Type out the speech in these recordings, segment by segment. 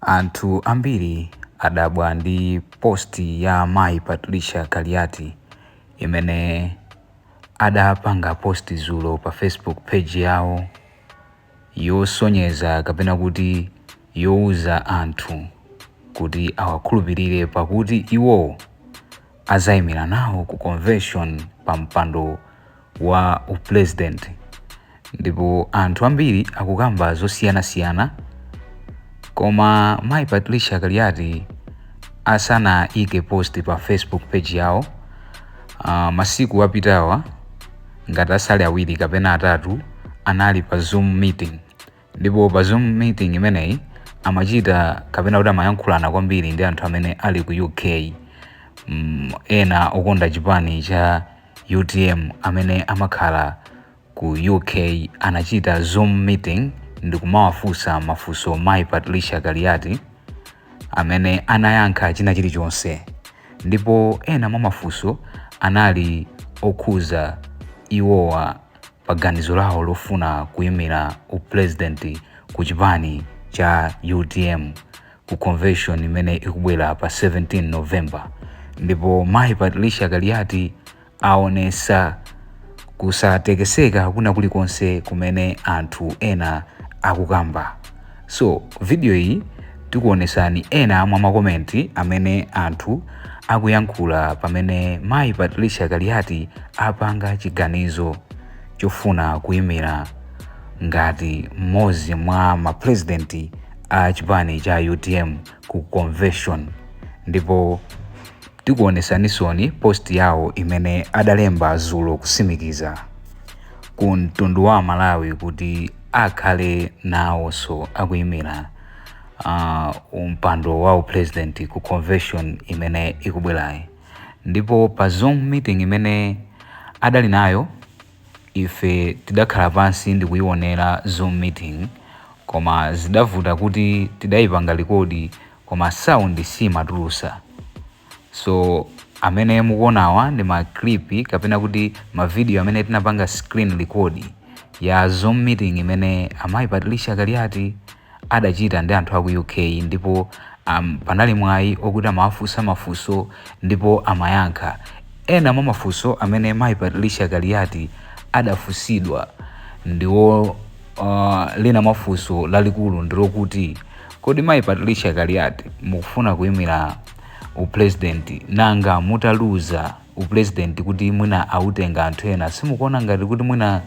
Anthu ambiri adabwa ndi post ya Mayi Patricia Kaliati imene adapanga post dzulo pa Facebook page yawo, yosonyeza kapena kuti yowuza anthu kuti awakhulupirire pakuti iwo azayimira nawo ku convention pa mpando wa upresident. Ndipo anthu ambiri akukamba zosiyanasiyana, koma Mayi Patricia Kaliati asanayike post pa Facebook page yawo, masiku apitawa ngati asali 2 kapena 3, anali pa Zoom meeting. Ndipo pa Zoom meeting imeneyi amachita kapena kuti amayankhulana kwambiri ndi anthu amene ali ku UK, ena okonda chipani cha UTM amene amakhala ku UK. Anachita Zoom meeting ndikumawafunsa mafunso Mayi Patricia Kaliati, amene anayankha china chilichonse. Ndipo ena mwa mafunso anali okhuza iwowa pa ganizo lawo lofuna kuyimira upresident ku chipani cha UTM ku convention imene ikubwera pa 17 November. Ndipo Mayi Patricia Kaliati aonesa kusatekeseka kuna kulikonse kumene anthu ena akukamba. So video iyi tikuonesani ena mwa makomenti amene anthu akuyankhula pamene Mayi Patricia Kaliati apanga chiganizo chofuna kuyimira ngati mmodzi mwa mapresident a chipani cha UTM ku convention. Ndipo tikuonesanisoni post yawo imene adalemba dzulo kusimikiza ku mtundu wa Malawi kuti akhale nawonso akuyimira umpando wa upresident ku convention imene ikubwerayi. Ndipo pa Zoom meeting imene adali nayo, ife tidakhala pansi ndikuyionera Zoom meeting, koma zidavuta kuti tidayipanga record koma sound simatulusa. So amene mukuonawa ndi ma clip kapena kuti ma video amene tinapanga screen record ya Zoom meeting imene Amayi Patricia Kaliati adachita ndi anthu aku UK. Ndipo panali mwayi okuti amawafunsa mafunso ndipo amayankha. Ena mwa mafunso amene Mayi Patricia Kaliati adafunsidwa ndiwo lina mafunso lalikulu ndilokuti, kodi Mayi Patricia Kaliati mukufuna kuyimira upresident, nanga mutaluza upresident kuti mwina autenga anthu ena, simukuona ngati kuti mwina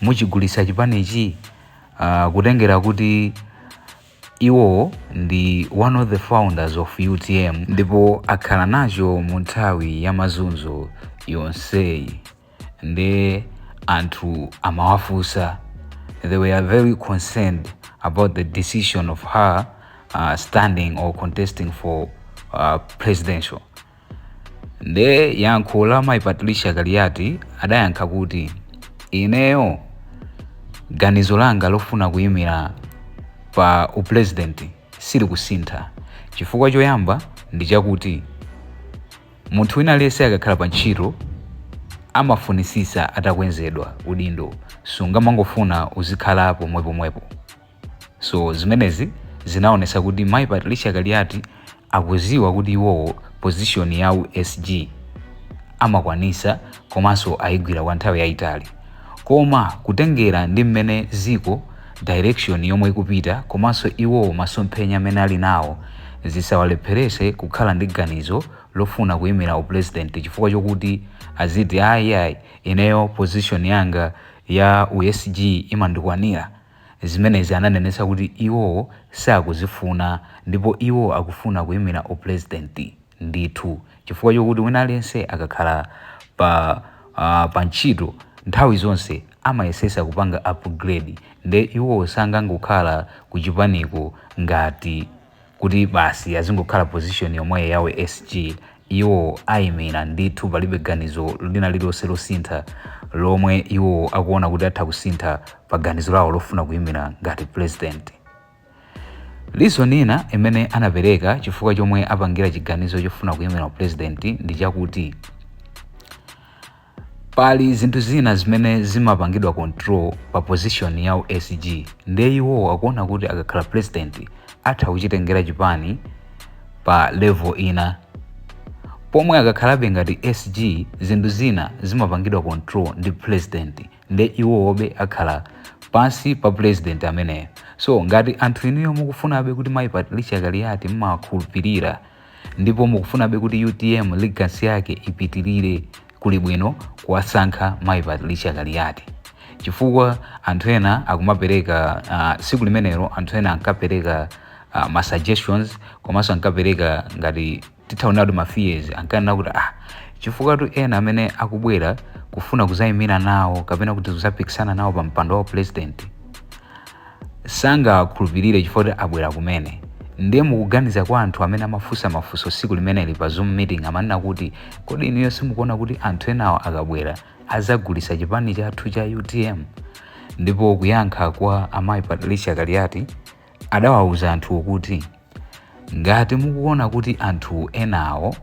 muchigulitsa chipanichi, kutengera kuti iwo ndi one of the founders of UTM ndipo akhala nacho mu nthawi ya mazunzo yonseyi? Ndi anthu amawafunsa, they were very concerned about the decision of her standing or contesting for presidential. Nde yankho la Mayi Patricia Kaliati, adayankha kuti, ineyo ganizo langa lofuna kuyimira pa upresident silikusintha. Chifukwa choyamba ndi chakuti munthu wina aliyense akakhala pa ntchito amafunisisa atakwenzedwa udindo, sungamangofuna uzikhala pomwepomwepo. So zimenezi zinaonesa kuti Mayi Patricia Kaliati akuziwa kuti iwowo position ya SG amakwanisa komanso ayigwira kwa nthawi yayitali, koma kutengera ndi mmene ziko direction yomwe ikupita komanso iwowo masomphenya amene ali nawo, zisawalepherese kukhala ndi ganizo lofuna kuyimira upresident, chifukwa chokuti aziti, ayi ayi, ineyo position yanga ya uSG imandikwanira. Zimenezi ananenesa kuti iwowo sakuzifuna ndipo iwo akufuna kuyimira upresident ndithu, chifukwa chokuti wina aliyense akakhala pa ntchito nthawi zonse amayesesa kupanga upgrade. Nde iwo sangangokhala kuchipaniko ngati kuti basi azingokhala position yomweyo yawo SG. Iwo ayimira ndithu, palibe ganizo lina lililonse losintha lomwe iwo akuona kuti atha kusintha pa ganizo lawo lofuna kuyimira ngati president. Reason ina imene anapereka chifukwa chomwe apangira chiganizo chofuna kuyimira president ndi chakuti pali zinthu zina zimene zimapangidwa control pa position ya SG. Nde iwo akuona kuti akakhala president atha kuchitengera chipani pa level ina, pomwe akakhalabe ngati SG zinthu zina zimapangidwa control ndi president, nde iwowobe akhala pansi pa president ameneyo. So ngati anthu inuyo mukufunabe kuti Mayi Patricia Kaliati mmakhulupirira ndipo mukufunabe kuti UTM legacy yake ipitirire, kuli bwino kuwasankha Mayi Patricia Kaliati, chifukwa anthu ena akumapereka, tsiku limenelo anthu ena ankapereka ma suggestions, komanso ankapereka ngati tithaona kuti ma fears, ankanena kuti chifukwa tu ena amene akubwera kufuna kuzayimira nawo kapena kuti kuzapikisana nawo pa mpando wa president sangakhulupirire chifukwa kuti abwera kumene. Ndiye mukuganiza kwa anthu amene amafunsa mafunso tsiku limeneli pa Zoom meeting, amanena kuti kodi inuyo simukuona kuti anthu enawo akabwera azagulitsa chipani chathu cha UTM? Ndipo kuyankha kwa Amayi Patricia Kaliati, adawawuza anthuwo kuti ngati mukuona kuti anthu enawo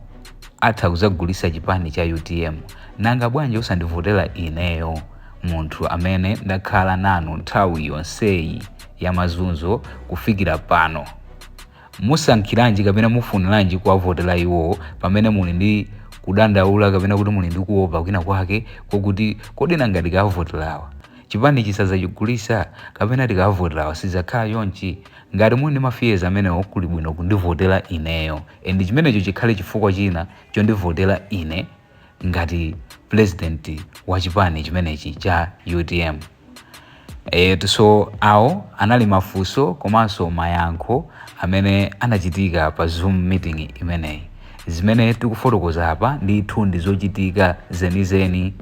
atha kuzagulitsa chipani cha UTM, nanga bwanji osandivotera ineyo, munthu amene ndakhala nanu nthawi yonseyi ya mazunzo kufikira pano? Musankhiranji kapena mufuniranji kuwavotera iwowo pamene muli ndi kudandaula kapena kuti muli ndi kuopa kwina kwake kokuti kodi nanga tikavoterawa chipani chisazachigulisa, kapena tikavoterawa sizakhala chonchi? Ngati muli ndi ma fears amenewo, kuli bwino kundivotera ineyo, and chimenecho chikhale chifukwa china chondivotera ine ngati president wa chipani chimenechi cha UTM. So awo anali mafunso komanso mayankho amene anachitika pa Zoom meeting imeneyi. Zimene tikufotokoza apa ndithu ndi zochitika zenizeni,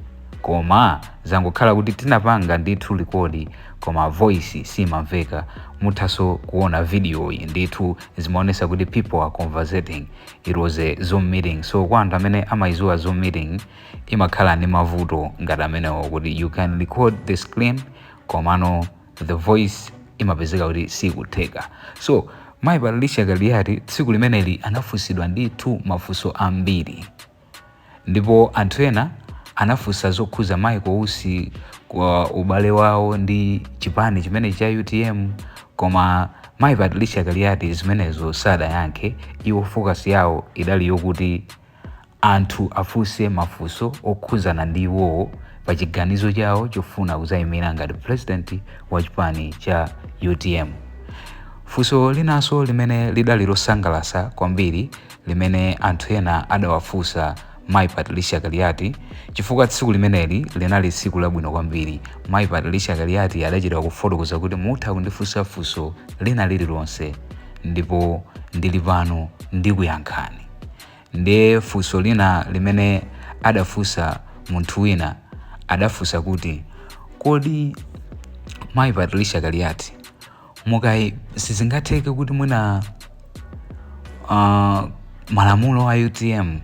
koma zangokhala kuti tinapanga ndithu record koma voice simamveka. Muthanso kuona video iyi, ndithu zimaonesa kuti people are conversating. It was a Zoom meeting, so kwa anthu amene amayidziwa, Zoom meeting imakhala ndi mavuto ngati amenewo, kuti you can record the screen komano the voice imapezeka kuti sikutheka. So Mayi Patricia Kaliati tsiku limeneli anafunsidwa ndithu mafunso ambiri, ndipo anthu ena anafunsa zokhuza Michael Usi kwa ubale wawo ndi chipani chimene cha UTM, koma Mayi Patricia Kaliati zimenezo sadayankhe. Iwo focus yawo idali yokuti anthu afunse mafunso okhuzana ndi iwowo pa chiganizo chawo chofuna kuzayimira ngati president wa chipani cha UTM. Funso linanso limene lidali losangalatsa kwambiri limene anthu ena adawafunsa Mayi Patricia Kaliati, chifukwa tsiku limeneli linali tsiku labwino kwambiri, Mayi Patricia Kaliati adachita kufotokoza kuti mutha kundifunsa funso lina lililonse ndipo ndili pano ndikuyankhani. Ndiye funso lina limene adafunsa munthu wina, adafunsa kuti kodi Mayi Patricia Kaliati, mukayi sizingatheke kuti mwina malamulo a UTM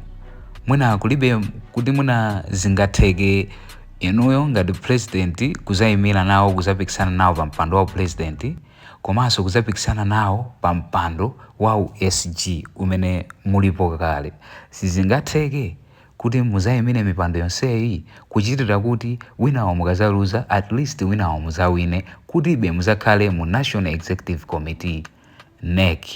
mwina kulibe kuti mwina zingatheke inuyo ngati president kuzayimira nawo, kuzapikisana nawo pa mpando wa president, komanso kuzapikisana nawo pa mpando wa SG umene mulipo kale? Sizingatheke kuti muzayimire mipando yonseyi, kuchitira kuti winawo mukazaluza, at least winawo muzawine, kutibe muzakhale mu National Executive Committee, NEC?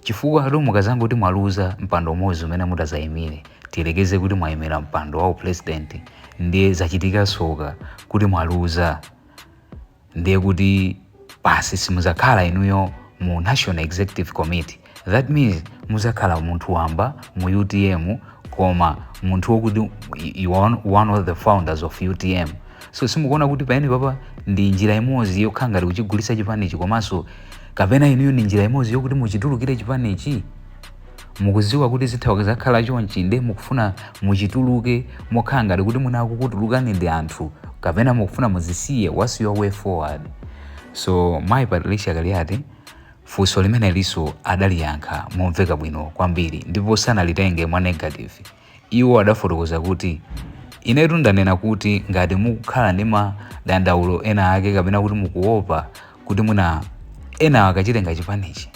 Chifukwa atu mukazangoti mwaluza mpando umodzi umene mutazayimire, tiyelekeze kuti mwayimira mpando wa president, ndiye zachitika soka kuti mwaluza, ndiye kuti basi simuzakhala inuyo mu National Executive Committee. That means muzakhala munthu wamba mu UTM, koma munthu wokuti you are one of the founders of UTM. So simukuona kuti pamene papa ndi njira imodzi yokhala ngati kuchigulitsa chipanichi, komanso kapena inuyo ndi njira imodzi yokuti muchitulukire chipanichi? Mukudziwa kuti zitha zakhala chonchi, ndiye mukufuna muchituluke mokhala ngati kuti munakukutulukani ndi anthu, kapena mukufuna muzisiye? What's your way forward? So Mayi Patricia Kaliati funso limeneliso adaliyankha momveka bwino kwambiri, ndipo sanalitenge mwa negative. Iwo adafotokoza kuti inetu ndanena kuti ngati mukukhala ndi madandaulo ena ake, kapena kuti mukuopa kuti mwina ena akachitenga chipanichi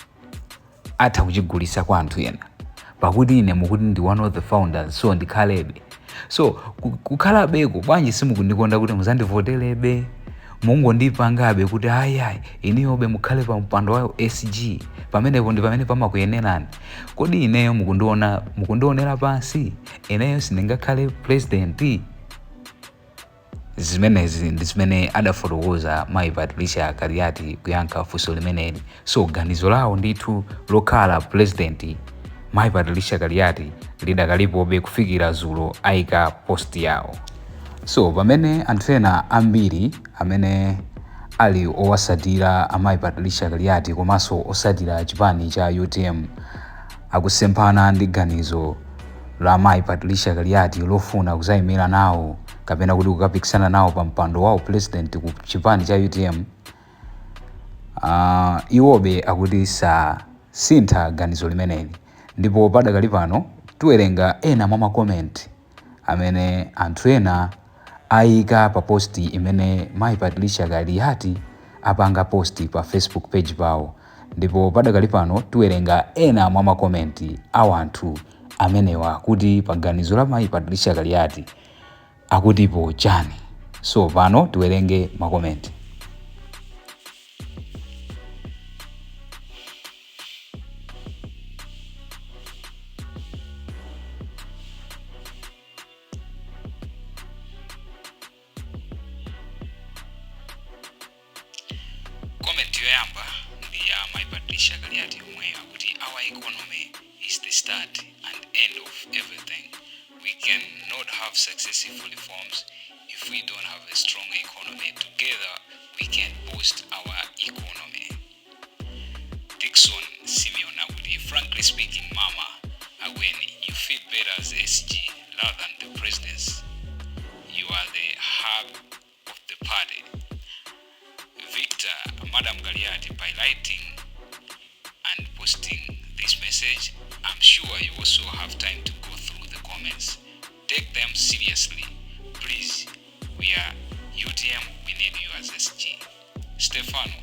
atha kuchigulitsa kwa anthu ena, pakuti ine mukuti ndi one of the founders, so ndikhalebe. So kukhalabeko bwanji simukundikonda kuti muzandivoterebe? Mungondipangabe kuti ayi, inuyobe mukhale pa mpando wa SG, pamenepo ndi pamene pamakuyenerani. Kodi ineyo mukundiona, mukundionera pansi? Ineyo sindingakhale president? Zimenezi ndi zimene adafotokoza mayi Patricia Kaliati kuyankha funso limeneli. So ganizo lawo ndithu lokhala president mayi Patricia Kaliati lidakalipobe kufikira zulo ayika post yawo. So pamene anthu ena ambiri amene ali owasatira amayi Patricia Kaliati komanso osatira chipani cha UTM akusemphana ndi ganizo la mayi Patricia Kaliati lofuna kuzayimira nawo kapena kuti kukapikisana nawo pa mpando wa president ku chipani cha UTM, iwobe akuti sasintha ganizo limeneli. Ndipo padakali pano tiwerenga ena mwa ma comment amene anthu ena ayika pa post imene mayi Patricia Kaliati apanga post pa Facebook page pawo. Ndipo padakali pano tiwerenga ena mwa ma comment a anthu amenewa kuti pa ganizo la mayi Patricia Kaliati akutipo chani. So pano tiwerenge ma comment. Comment yoyamba ndi ya mayi Patricia Kaliati yomwe akuti, "Our economy is the start and end of everything. We cannot have successful reforms if we don't have a strong economy. Together we can boost our economy." Dixon Simeon akuti, "Frankly speaking, Mama Agweni, you fit better as SG rather than the presidency. You are the hub of the party." Victor, "Madam Kaliati, by writing and posting this message, I'm sure you also have time to go through the comments. Take them seriously. Please, we are UTM, we need you as SG." Stefano,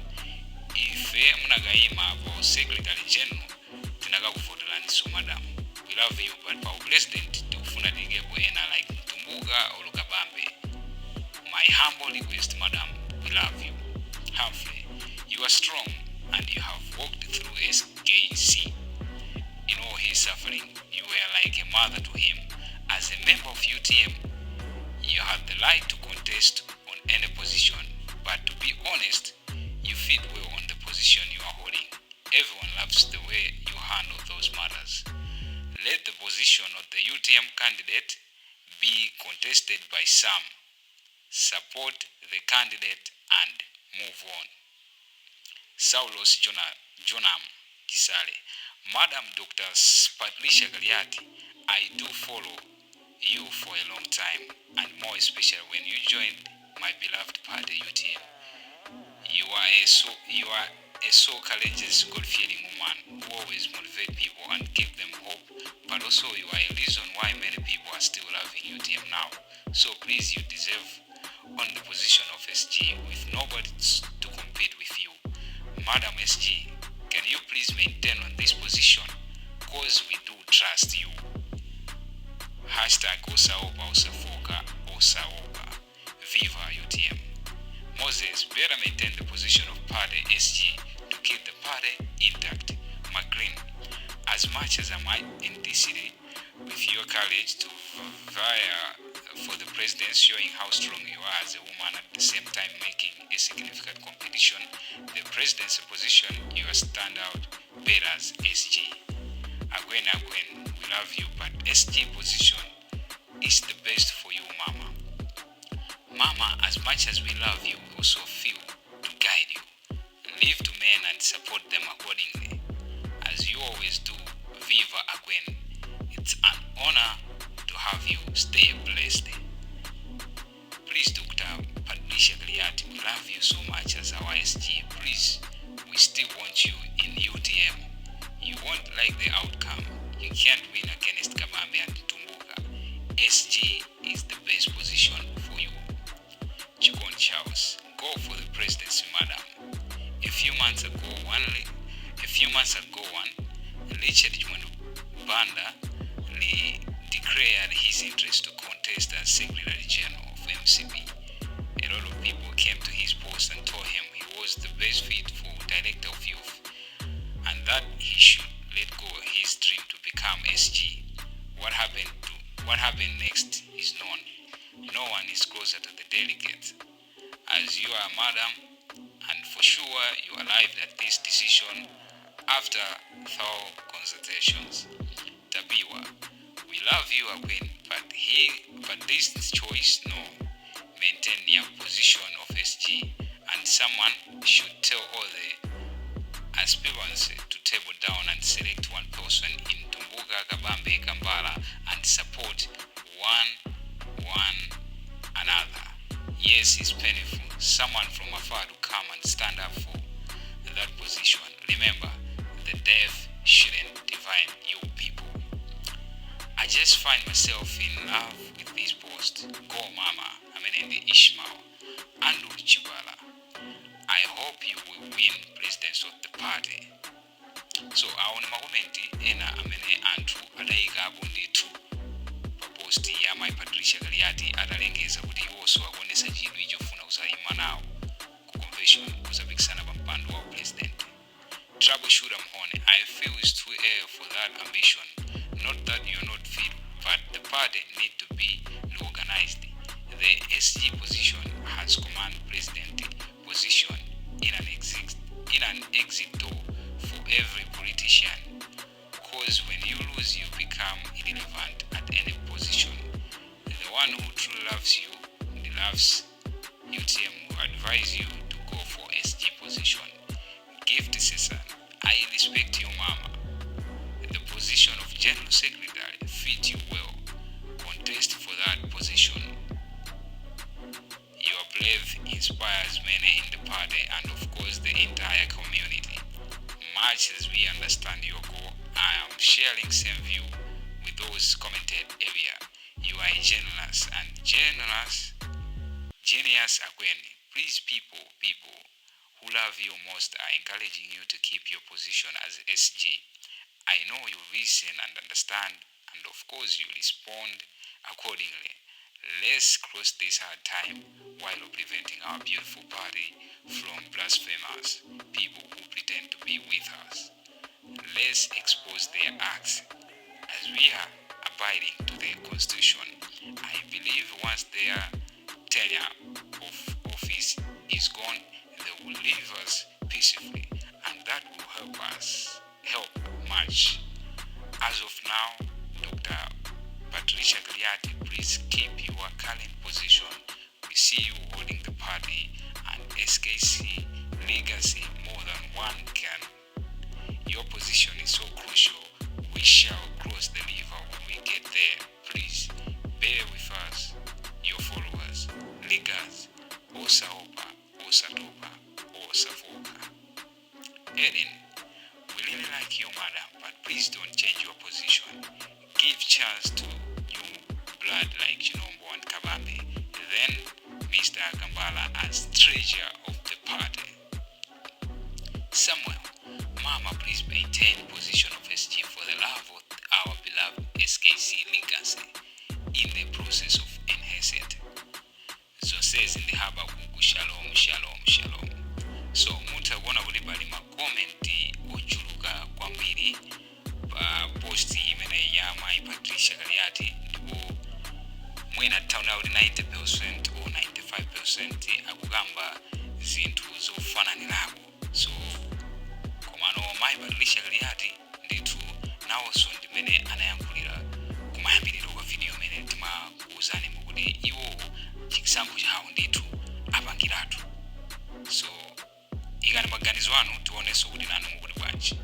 "Ife munakayima pa secretary general tinakakuvoterani. So madam, we love you, but pa president tikufuna tikepo ena like Mtumbuka or Kabambe. My humble request, madam, we love you." Humphrey, "You are strong and you have walked through SKC. In all his suffering, you were like a mother to him. As a member of UTM, you have the right to contest on any position, but to be honest, you fit well on the position you are holding. Everyone loves the way you handle those matters. Let the position of the UTM candidate be contested by some. Support the candidate and move on." Saulos Jonam Kisale, "Madam Dr. Patricia Kaliati, I do follow you for a long time, and more especially when you joined my beloved party UTM. You are a so courageous, God-fearing woman who always motivate people and give them hope, but also you are a reason why many people are still loving UTM now. So please, you deserve on the position of SG with nobody to compete with you. Madam SG, can you please maintain on this position? 'Cause we do trust you. #Osaopa Osafoka Osaopa. Viva UTM." Moses, "Better maintain the position of party SG to keep the party intact." McLean, "As much as I might in this city, with your courage to vie for the presidency, showing how strong you are as a woman, at the same time making a significant competition, the presidency position, you are stand out better as SG. Agwen Agwen, we love you, but SG position is the best for you, Mama. Mama, as much as we love you, we also feel to guide you. Leave to men and support them accordingly. As you always do, Viva Agwen. It's an honor to have you. Stay blessed. Please, Dr. Patricia Kaliati, we love you so much as our SG. Please, we still want you in UTM. You won't like the outcome. You can't win against Kabambe and Tumbuka. SG is the best position for you." Chikon Charles, "Go for the presidency, madam. A few months ago, one Richard Chimwendo Banda declared his interest to contest as Secretary General of MCP. A lot of people came to his post and told him he was the best fit for director of youth and that he should let go his dream to become SG. What happened next is known. No one is closer to the delegates. As you are, madam, and for sure you arrived at this decision after thorough consultations. Tabiwa, we love you, Queen, but this choice, no. Maintain your position of SG, and someone should tell all the aspirants to table down and select one person in Tumbuka, Kabambe, Kambala, and support one another. Yes, it's painful. Someone from afar to come and stand up for that position. Remember, the death shouldn't divide you people. I just find myself in love with this post. Go mama, Amenendi Ishmael. Andrew Chibala. I hope you will win president of the party. So aone ma comment ena amene anthu adayikapo ndithu pa post ya Mai Patricia Kaliati atalengeza kuti iwonso akuonesa chidwi chofuna kuzayima nawo ku convention kuzapikisana pa mpando wa president. Troubleshooter Mhone, I feel it's too early for that ambition. Not that you're not fit, but the party need to be reorganized. The SG position has command president position in an exit door for every politician. 'Cause when you lose, you become irrelevant at any position. The one who truly loves you and loves UTM will advise you to go for SG position. Gift Cesar, I respect you, mama. The position of General Secretary fit you well. Contest for that position. Your brave inspires many in the party and of course the entire community. Much as we understand your goal, I am sharing same view with those commented earlier. You are generous and generous genius again. Please, people who love you most are encouraging you to keep your position as SG. I know you listen and understand, and of course you respond accordingly. Let's cross this hard time while preventing our beautiful party from blasphemous people who pretend to be with us. Let's expose their acts as we are abiding to the constitution. I believe once their tenure of office is gone, they will leave us peacefully, and that will help us help much. As of now, Dr. Patricia Kaliati, please keep your current position. We see you holding the party and SKC legacy more than one can. Your position is so crucial. We shall cross the river when we get there. Please bear with us, your followers. Regards, Osaopa, Osatopa, Osafoka. Eden, we really like you, madam, but please don't change your position. Give chance to new blood like Chinombo and Kabambe. Then Mr. Kambala as treasurer of the party. Samuel, Mama, please maintain position of SG for the love of our beloved SKC legacy in the process of enhance it. Zonsezi ndi Habakuku. Shalom, shalom, shalom. So mutha kuona kuti pali ma comment ochuluka kwambiri pa post imeneyi ya Mayi Patricia Kaliati, ndipo mwina taona kuti 90% or 95% akukamba zinthu zofananirako. So komano Mayi Patricia Kaliati ndithu nawonso ndimene anayankhulira kumayambiriro kwa video imene timakuwuzani mukuti iwo chisankho chawo ndithu apangiratu. So ikani maganizo anu, tionenso kuti nanu mukuti bwanji.